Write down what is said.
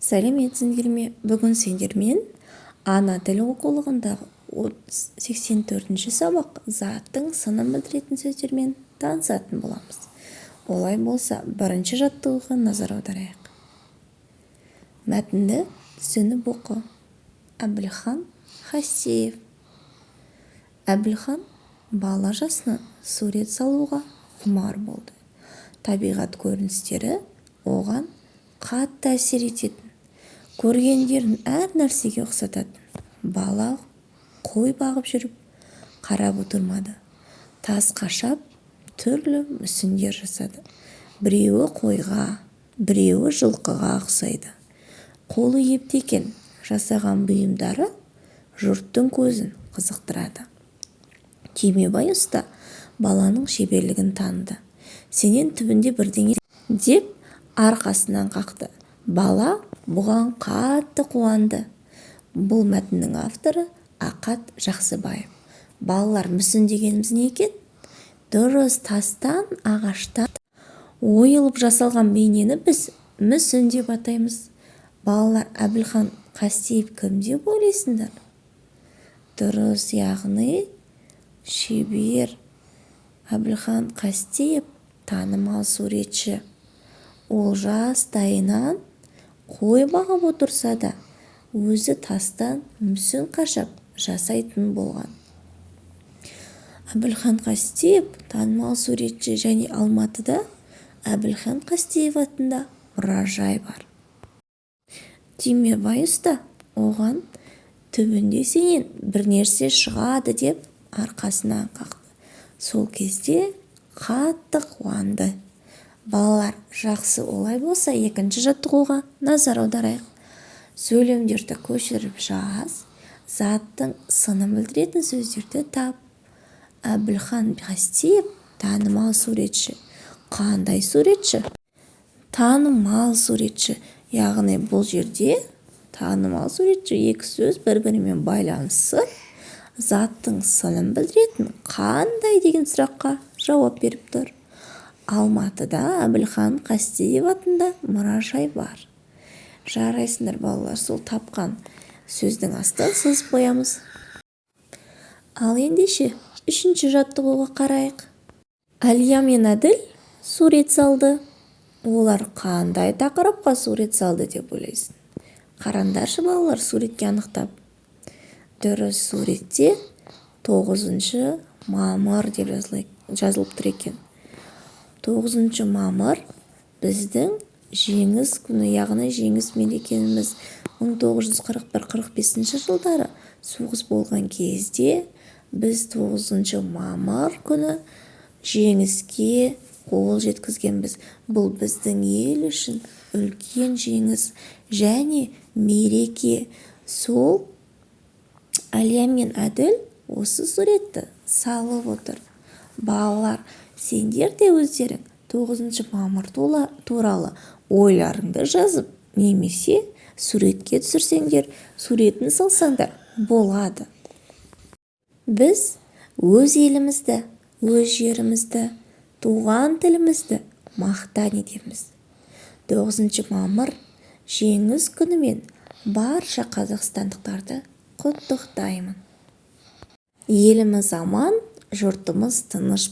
Сәлеметсіңдер ме! Бүгін сендермен ана тілі оқулығындағы 84-ші сабақ, заттың сынын білдіретін сөздермен танысатын боламыз. Олай болса, бірінші жаттығуға назар аударайық. Мәтінді түсініп оқы. Әбілхан Қастеев. Әбілхан бала жасынан сурет салуға құмар болды. Табиғат көріністері оған қатты әсер ететін. Көргендерін әр нәрсеге ұқсататын. Бала қой бағып жүріп қарап отырмады. Тас қашап, түрлі мүсіндер жасады. Біреуі қойға, біреуі жылқыға ұқсайды. Қолы епті екен, жасаған бұйымдары жұрттың көзін қызықтырады. Түймебай ұста баланың шеберлігін таныды. «Сенен түбінде бірдеңе» деп арқасынан қақты. Бала бұған қатты қуанды. Бұл мәтіннің авторы Ақат Жақсыбаев. Балалар, мүсін дегеніміз не екен? Дұрыс, тастан, ағаштан ойылып жасалған бейнені біз мүсін деп атаймыз. Балалар, Әбілхан Қастеев кім деп ойлайсыңдар? Дұрыс, яғни шебер Әбілхан Қастеев танымал суретші. Ол жастайынан қой бағып отырса да, өзі тастан мүсін қашап жасайтын болған. Әбілхан Қастеев танымал суретші және Алматыда Әбілхан Қастеев атында мұражай бар. Түймебай ұста оған «Түбінде сенен бірнәрсе шығады» деп арқасынан қақты. Сол кезде қатты қуанды. Балалар, жақсы, олай болса, екінші жаттығуға назар аударайық. Сөйлемдерді көшіріп жаз, заттың сынын білдіретін сөздерді тап. Әбілхан Қастеев танымал суретші. Қандай суретші? Танымал суретші. Яғни бұл жерде танымал суретші, екі сөз бір-бірімен байланысып, заттың сынын білдіретін қандай деген сұраққа жауап беріп тұр. Алматыда Әбілхан Қастеев атында мұражай бар. Жарайсыңдар, балалар! Сол тапқан сөздің астын сызып қоямыз. Ал ендеше үшінші жаттығуға қарайық. Әлия мен Әділ сурет салды. Олар қандай тақырыпқа сурет салды деп ойлайсың? Қараңдаршы, балалар, суретке анықтап. Дұрыс, суретте 9 мамыр деп жазылып тұр екен. 9 мамыр біздің Жеңіс күні, яғни жеңіс мерекеміз. 1941-45 жылдары соғыс болған кезде біз 9 мамыр күні жеңіске қол жеткізгенбіз. Бұл біздің ел үшін үлкен жеңіс және мереке. Сол Әлия мен Әділ осы суретті салып отыр. Балалар, сендер де өздерің 9 мамыр туралы ойларыңды жазып немесе суретке түсірсеңдер, суретін салсаңдар болады. Біз өз елімізді, өз жерімізді, туған тілімізді мақтан етеміз. 9 мамыр Жеңіс күнімен барша қазақстандықтарды құттықтаймын! Еліміз аман, жұртымыз тыныш.